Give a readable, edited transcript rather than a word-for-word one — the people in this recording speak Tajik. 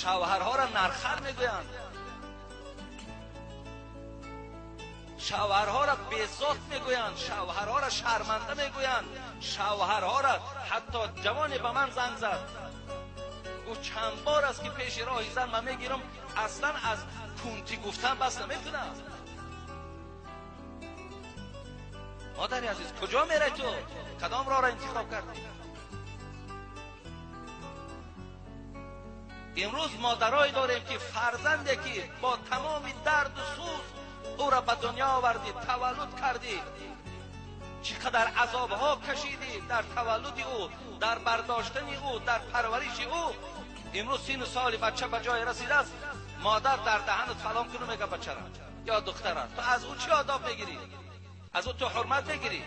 Шавҳарҳоро нархар мегӯянд, шавҳарҳоро безот мегӯянд, шавҳарҳоро шарманда мегӯянд, шавҳарҳоро ҳатто ҷавоне ба ман занг зад, гуфт чанд бор аст ки пеши роҳи зан ман мегирам, аслан аз кунтӣ гуфтан бас намекунам. Модари азиз, куҷо мерай ту? Кадом роҳро интихоб кардӣ? Имрӯз модарое дорем ки фарзанде ки бо тамоми дарду сӯз ӯро ба дунё овардӣ, таваллуд кардӣ, чӣ қадар азобҳо кашидӣ дар таваллуди ӯ, дар бардоштани ӯ, дар парвариши ӯ. Имрӯз сину соли бача ба ҷое расидааст, модар дар даҳанат фалон куну мега бачара ё духтара. Ту аз ӯ чӣ одоб мегирӣ? Аз ӯ ту ҳурмат мегирӣ?